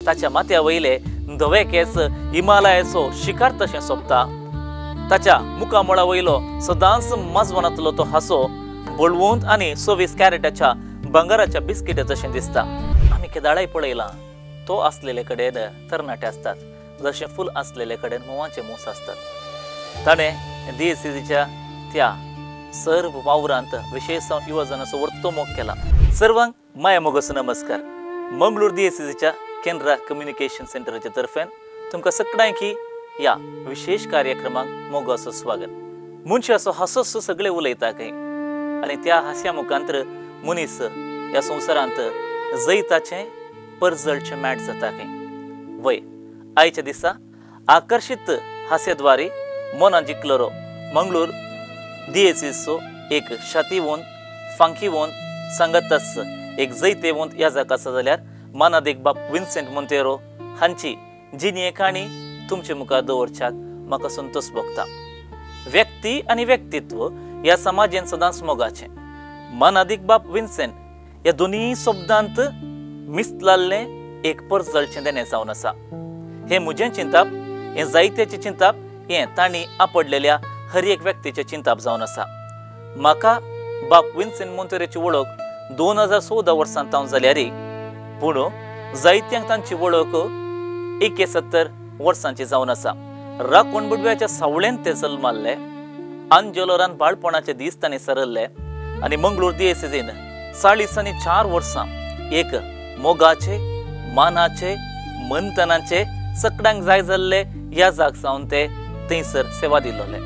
ताच्या माथ्या वयले धवे केस हिमालयाचो शिकार तशें सोंपता। ताच्या मुखामळा वयलो सदांच माजवनांतलो तो हांसो बळवंत आनी 24 कॅरेटाच्या भांगराच्या बिस्किटा तशें दिसता। आमी केदाळाय पळयलां, तो आसलेले कडेन तरणाटे आसतात, जशें फूल आसलेले कडेन म्होंवाचे मूस आसतात। ताणें डीएसीसीच्या त्या सर्व वावरांत विशेष युवजनाचो वर्तो मोग केला। सर्वांक माया मोगाचो नमस्कार। मंगळूर डीएसीसीच्या केंद्रा कम्युनिकेशन सेंटराच्या तर्फेन तुमकां सगळ्यांकी ह्या विशेष कार्यक्रमाक मोगाचो स्वागत। मनशाचो हांसोसो सगळे उलयता खंय आनी त्या हांस्या मुखांतर मनीस ह्या संवसारांत जैताचें परजळचें मॅट जाता खंय। वय आयच्या दिसा आकर्शीत हास्याद्वारे मनां जिखलरो मंगळूर डीएसीचो एक शातीवंत फांकीवंत सांगतच एक जैतेवंत याजक आसा जाल्यार मानादीक बाप विन्सेंट मोंतेरो हांची जिणये काणी तुमचे मुखार दवरच्याक म्हाका संतोष भोगता। व्यक्ती आनी व्यक्तित्व ह्या समाजेन सदांच मोगाचें। मानादीक बाप विन्सेंट ह्या दोनूय शब्दांत मिसलाल्लें एक परजळचें देणें जावन आसा। हें म्हजें चिंताप, हें जायत्याचें चिंताप, हें तांणी आपडलेल्या हर एक व्यक्तीचें चिंताप जावन आसा। म्हाका बाप विन्सेंट मोंतेरोची वळख 2014 वर्सांत हांव जाल्यार, पूण जायत्यांक तांची वळख 71 वर्सांची जावन आसा। राखण बुडव्याच्या सावळेंत ते जल्माल्ले, आंजलोरान बाळपणाचे दीस तांणी सरल्ले आनी मंगळूर डीएसीसीन 44 वर्सां एक मोगाचे, मानाचे, मंथनाचे सगळ्यांक जाय जाल्ले ह्या जाग जावन ते थंयसर सेवा दिल्ले।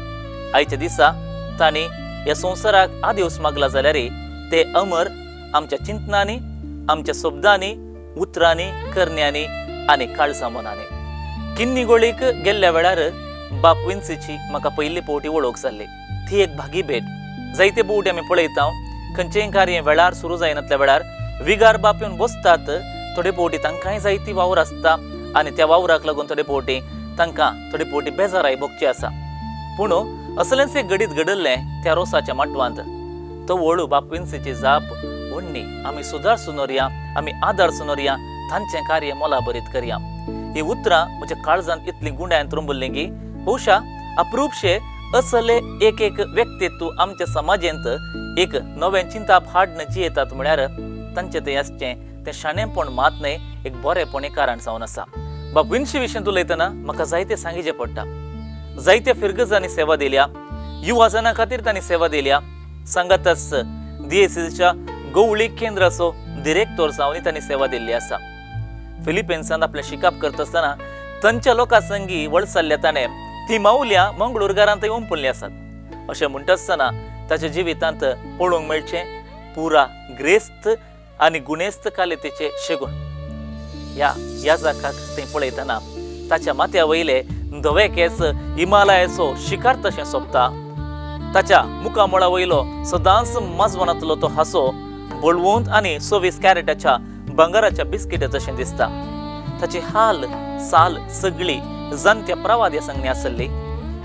आयच्या दिसा तांणी ह्या संवसाराक आदेस मागला जाल्यार ते अमर आमच्या चिंतनांनी, आमच्या शब्दांनी, उतरांनी, करण्यांनी आनी काळजा मनांनी। किन्नी गोळीक गेल्ल्या वेळार बाप विन्सीची म्हाका पयली फावटी वळख जाल्ली। ती एक भागी भेट। जायते फावटी आमी पळयता खंयचेंय कार्य वेळार सुरू जायनातल्या वेळार विगार बाप येवन बसतात, थोडे फावटी तांकांय जायती वावर आसता आनी त्या वावराक लागून थोडे फावटी तांकां थोडे फावटी बेजाराय भोगची आसा। पूण असलेंच एक घडीत घडल्लें त्या रोसाच्या माटवांत। तो वळू बाप विन्सीची जाप व्हडली, आमी सुदार सुनोरया, आमी आदार सुनोरया, तांचें कार्य मोलाभरीत करया। ही उतरां म्हज्या काळजांत इतली गुंडायन त्रुंबल्लीं की बहुशा अप्रूपशे असले एक एक व्यक्तित्व आमच्या समाजेंत एक नवें चिंताप हाडन जियेतात म्हळ्यार तांचें तें आसचें तें शाणेपण मात न्हय, एक बरेंपण एक कारण जावन आसा। बाप विन्सी विशीं उलयतना म्हाका जायतें सांगचें पडटा। जायत्या फिरगजांनी सेवा दिल्या, युवाजना खातीर तांणी सेवा दिल्या, सांगातच डीएसीसीच्या गवळी केंद्राचो डिरेक्टर जावन तांणी सेवा दिल्ली आसा। फिलिपिन्सान आपलें शिकप करता आसतना तांच्या लोकां संगी वळसल्ल्या ताणें ती मावल्या मंगळूरगारांत ओंपल्ली आसात। अशें म्हणटा आसतना ताच्या जिवितांत पळोवंक मेळचें पुरा ग्रेस्त आनी गुणेस्त कालेतीचे शेगूण। ह्या याजकाक थंय पळयतना ताच्या माथ्या वयले धवे केस हिमालयाचो शिकार तशें सोंपता। ताच्या मुखामळा वयलो सदांच माजवनांतलो तो हांसो बळवंत आनी 24 कॅरेटाच्या भांगराच्या बिस्किटा तशें दिसता। ताची हाल साल सगळी जाणत्या प्रवाद्या संगणी आसली।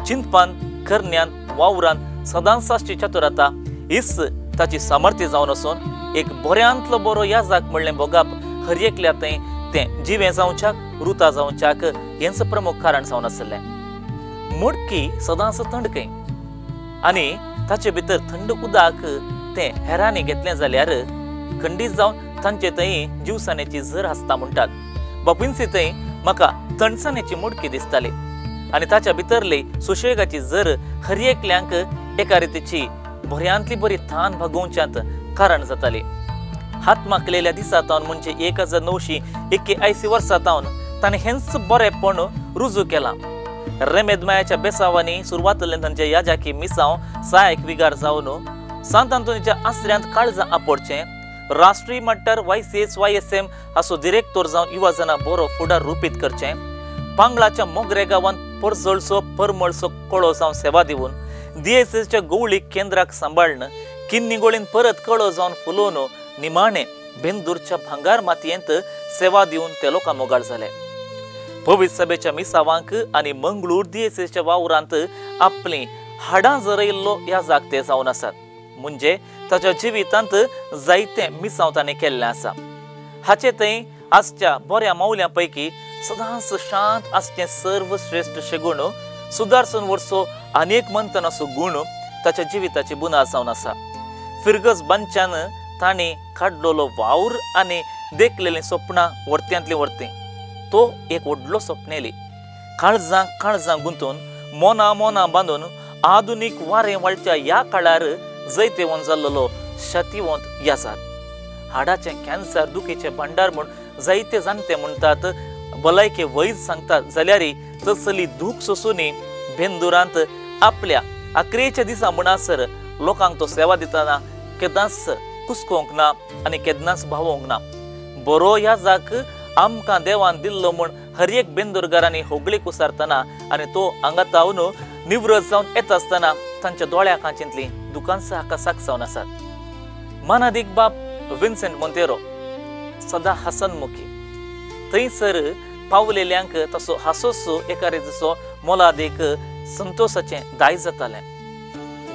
चिंतपान, करण्यान, वावरान सदांच आसची चतुरता हीच ताची सामर्थ्य जावन आसून एक बऱ्यांतलो बरो याजक म्हणलें भोगप हर एकल्या थंय तें जिवें जावच्याक, रुता जावच्याक हेंच प्रमुख कारण जावन आसलें। मडकी सदांच थंड खंय आनी ताचे भितर थंड उदक तें हेरांनी घेतलें जाल्यार खंडीत जावन तांचे थंय जिवसाणेची झर आसता म्हणटात। बाप विन्सी थंय म्हाका थंडसाणेची मडकी दिसताली आनी ताच्या भितरली सुशेगाची झर हर एकल्यांक एका रितीची बऱ्यांतली बरी थान भागोवच्यांत कारण जाताली। हात माकलेल्या दिसा तावन म्हणजे 1981 वर्सा तावन ताणें हेंच बरेंपण रुजू केलां। रेमेदमायाच्या बेसावांनी सुरवातल्लें तांचे याजाकी मिसांव सहायक विगार जावन सांत आंतोनीच्या आसऱ्यांत काळजां आपडचें, राष्ट्रीय मट्टार YCS YSM हाचो डिरेक्टर जावन युवाजनां बरो फुडार रुपीत करचें, पांगळाच्या मोगरे गांवांत परजळचो परमळचो कळो जावन सेवा दिवन डीएसीसीच्या गवळी केंद्राक सांबाळून किन्नी गोळीन परत कळो जावन फुलोवन निमाणे बेंदूरच्या भांगार मातयेंत सेवा दिवन ते लोकां मोगाळ जाले। पवित्र सभेच्या मिसावांक आनी मंगळूर दियेसेच्या वावरांत आपली हाडां जरयल्लो ह्या जागते जावन आसात। म्हणजे ताच्या जिवितांत जायते मिसांव ताणें केल्लें आसा। हाचे थंय आजच्या बऱ्या मावल्यां पैकी सदांच शांत आसचें सर्वश्रेश्ठ शेगूण सुदारसून वर्सो अनेक मंथनाचो गूण ताच्या जिविताची बुनाद जावन आसा. फिरगज बांदच्यान तांणी काडलेलो वावर आनी देखलेलीं सपनां वर्त्यांतलीं वर्तें. तो एक व्हडलो सपनेली काळजां काळजां गुंतून मोना मोना बांदून आधुनीक वारें वाळच्या ह्या काळार जैतेवंत जाल्लो शतिवंत याजात. हाडाचें कॅन्सर दुखीचें भांडार म्हूण जायते जाणटे म्हणटात, भलायके वैज सांगतात, जाल्यार तसली दूख सोसूनी बेंदुरांत आपल्या आक्रेच्या दिसा म्हणसर लोकांक तो सेवा दितना केन्नाच कुसकोंक ना आनी केन्नाच भावोंक ना. बरो याजाक आमकां देवान दिल्लो म्हूण हर एक बेंदुरगारांनी होगळी कुसारतना आनी तो आंगातावन निवृत्त जावन येता आसतना तांच्या दोळ्या कांचेंतली दुकांसां हाका साक जावन आसात. मानादीक बाप विन्सेंट मोंतेरो सदा हसनमुखी. थंयसर पावलेल्यांक तसो हासोसो एका रितीचो मोलादीक संतोशाचें दायज जातालें.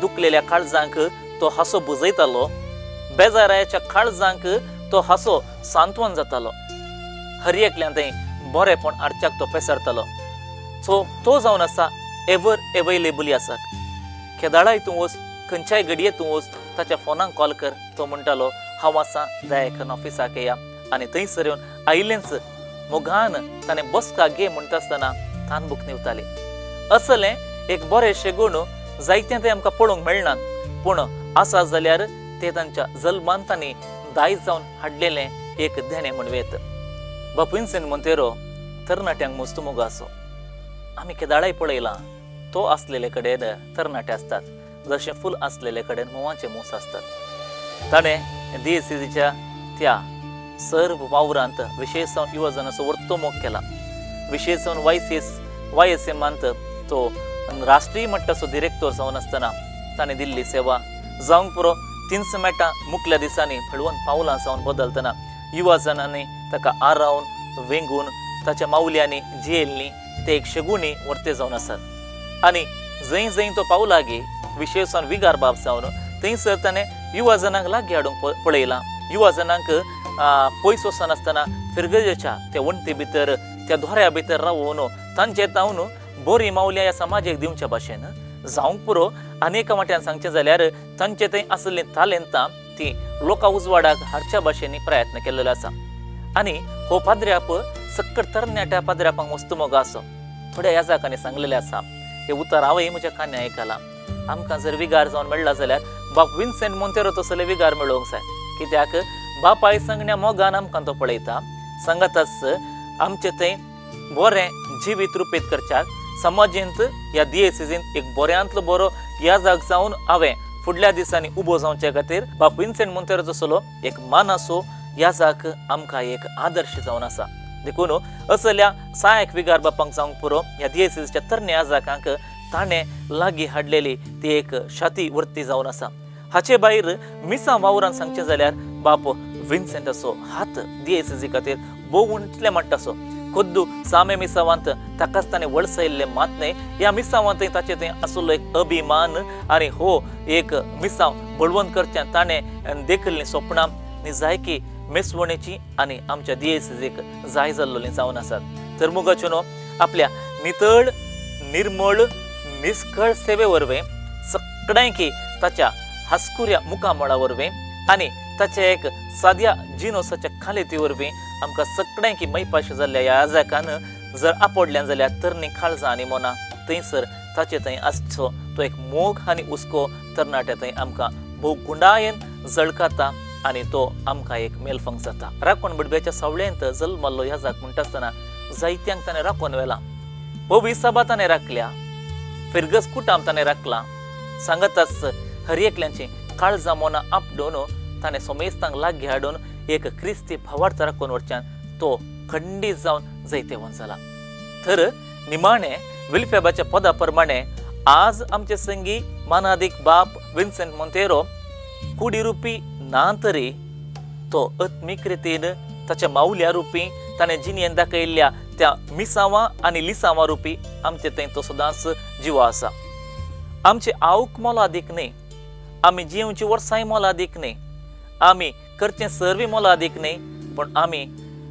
दुखलेल्या काळजांक तो हांसो बुजयतालो, बेजारायाच्या काळजांक तो हांसो सांत्वन जातालो. हर एकल्यान थंय बरेंपण हाडच्याक तो पेसरतालो. सो तो जावन आसा एवर एवेलेबल आसा. केदाळाय तूं वच, खंयच्याय घडये तूं वच, ताच्या फोनाक कॉल कर, तो म्हणटालो हांव आसा दयाकन ऑफिसाक येया. आनी थंयसर येवन आयिल्लेंच मोगान ताणें बसका घे म्हणटा आसतना तानबूक निवताली. असलें एक बरें शेगूण जायतें तें आमकां पळोवंक मेळनात, पूण आसा जाल्यार ते तांच्या जल्मान तांणी दायज जावन हाडलेलें एक देणें म्हण येत. बाप विन्सेंट मोंतेरो तरणाट्यांक मस्त मोग आसो. आमी केदाळाय पळयलां तो आसलेले कडेन तरणाटे आसतात, जशें फूल आसलेले कडेन म्होंवाचे मूस आसतात. ताणें डीएसीच्या त्या सर्व वावरांत विशेष जावन युवजनाचो वर्तो मोग केला. विशेष जावन वाय एस एमांत तो राष्ट्रीय मट्टाचो डिरेक्टर जावन आसतना ताणें दिल्ली सेवा जावंक पुरो तिनस मेटां मुखल्या दिसांनी फळवन पावलां जावन बदलतना युवजनांनी ताका आरावन वेंगून ताच्या मावल्यांनी जियेल्लीं ते एक शेगुणी वर्ते जावन आसात. आनी जंय जंय तो पावला गे विशेष जावन विगार बाब जावन थंयसर ताणें युवजनांक लागीं हाडूंक पळयलां. युवजनांक पयस वचनासतना फिरगजेच्या त्या वण्टी भितर त्या दोऱ्या भितर रावून तांचे तावन बरी मावल्या ह्या समाजाक दिवच्या भाशेन जावंक पुरो. अनेक वाट्यान सांगचें जाल्यार तांचे थंय आशिल्लीं तालेंतां ती लोकां उजवाडाक हाडच्या भाशेन प्रयत्न केल्लो आसा. आनी हो पाद्र्याप सक्कड तरणाट्या पाद्र्यापांक मस्त मोग आसो. थोड्या याजाकांनी सांगलेलें आसा, हे उतर हांवें म्हज्या कान्या आयकलां, आमकां जर विगार जावन मेळ्ळा जाल्यार बाप विन्सेंट मोंतेरो तसले विगार मेळोवंक जाय. कित्याक बापाय सांगण्या मोगान आमकां तो पळयता, सांगताच आमचें थंय बरें जिवीत रुपेत करच्याक समाजेंत ह्या डीएसीजींत एक बऱ्यांतलो बरो याजाक जावन हांवें फुडल्या दिसांनी उबो जावचे खातीर बाप विन्सेंट मोंतेरो जसलो एक मानासो याजाक आमकां एक आदर्श जावन आसा. देखून असल्या सहायक विगार बापांक जावंक पुरो ह्या डीएसीजीच्या तरण्या याजाकांक ताणें लागीं हाडलेली ती एक शाती वृत्ती जावन आसा. हाचे भायर मिसां वावरान सांगचें जाल्यार बाप विन्सेंटाचो हात डीएसीजी खातीर भोव उंचले मट्टाचो. खुद्दू सामे मिसावांत ताकाच ताणें वळसयल्लें मात न्हय, ह्या मिसावांतय ताचे थंय आशिल्लो एक अभिमान आनी हो एक मिसांव बळवंत करचें ताणें देखिल्लीं सपनां निजायकी मेसवणेची आनी आमच्या डीएसीजीक जाय जाल्लोलीं जावन आसात. तर मुगाच्यो न्हू आपल्या नितळ निर्मळ निस्कळ सेवे वरवीं सगळ्यांकी ताच्या हासकुऱ्या मुखामळा वरवीं आनी ताच्या एक साद्या जिनोसाच्या खालेती वरवीं आमकां सगळ्यांकी मैपाशी जाल्ल्या ह्या आजाकान जर आपडल्यान जाल्यार तरणी काळजां आनी मनां थंयसर ताचे थंय आसचो तो एक मोग आनी हुस्को तरणाट्या थंय आमकां भोव गुंडायेन जळकाता आनी तो आमकां एक मेलफंग जाता. राखण बडब्याच्या सावळेंत जल्मल्लो याजाक म्हणटा आसतना जायत्यांक ताणें राखून व्हेला, पवी सभा ताणें राखल्या, फिरगस कुटाम ताणें राखला, सांगताच हर एकल्यांची काळजां मनां आपडून ताणें सोमेस्तांक लागीं हाडून एक क्रिस्ती भावार्थ राखून व्हरच्यान तो खंडीत जावन जैतेवंत जाला. तर निमाणें विल्फेबाच्या पदा प्रमाणे आज आमचे संगी मानादीक बाप विन्सेंट मोंतेरो कुडी रुपी ना तरी तो आत्मीक रितीन ताच्या मावल्या रुपी ताणें जिणेन दाखयल्ल्या त्या मिसांवां आनी लिसांवां रुपी आमचे थंय तो सदांच जिवा आसा. आमचे आवक मोलादीक न्हय, आमी जियेवची वर्सांय मोलादीक न्हय, आमी करचें सर्वी मोलादीक न्हय, पूण आमी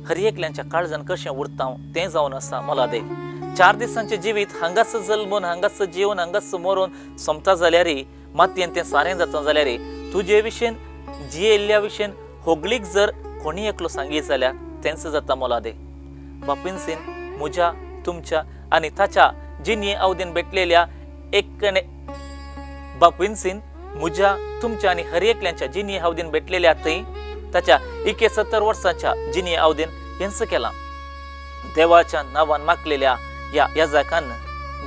हर एकल्यांच्या काळजान कशें उरता तें जावन आसा मोलादीक। 4 दिसांचें जिवीत हांगाच जल्मून हांगाच जिवन हांगाच मरून सोंपता जाल्यार, मातयेन तें सारें जाता जाल्यार, तुजे विशेन जियेल्ल्या विशेन होगळीक जर कोणी एकलो सांगीत जाल्यार तेंच जाता मोलादीक। बाप विन्सीन म्हज्या तुमच्या आनी ताच्या जिणये अवधीन भेटलेल्या एकणे बाप विन्सीन म्हज्या तुमच्या आनी हर एकल्यांच्या जिणये अवधीन भेटलेल्या थंय ताच्या 71 वर्सांच्या जिणये अवधीन हेंच केलां। देवाच्या नांवान मागलेल्या ह्या याजकान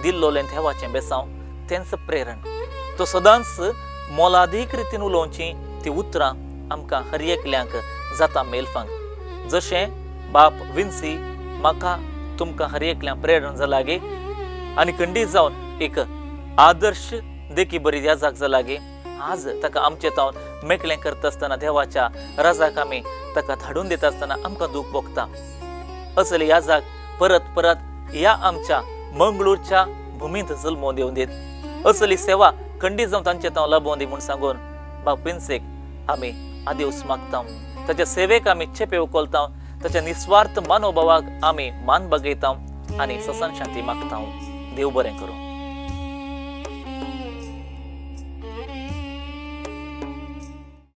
दिल्लोलें देवाचें बेसांव तेंच प्रेरण। तो सदांच मोलादीक रितीन उलोवची ती उतरां आमकां हर एकल्यांक जाता मेलफांक। जशें बाप विन्सी म्हाका तुमकां हर एकल्यांक प्रेरण जालागे आनी खंडीत जावन एक आदर्श देखी बरी याजक जालागे। आज ताका आमचे तावन मेकळें करता आसतना देवाच्या रजाक आमी ताका धाडून दिता आसतना आमकां दूख भोगता। असले याजक परत परत ह्या आमच्या मंगळूरच्या भुमींत जल्मोवन दिवन दीत, असली सेवा खंडीत जावन तांचे तावन लाबोवन दी म्हूण सांगून बाप विन्सीक आमी आदेवस मागता, ताच्या सेवेक आमी चेपे उखलता, ताच्या निस्वार्थ मनोभावाक आमी मान बगयता आनी ससन शांती मागता। देव बरें करूं।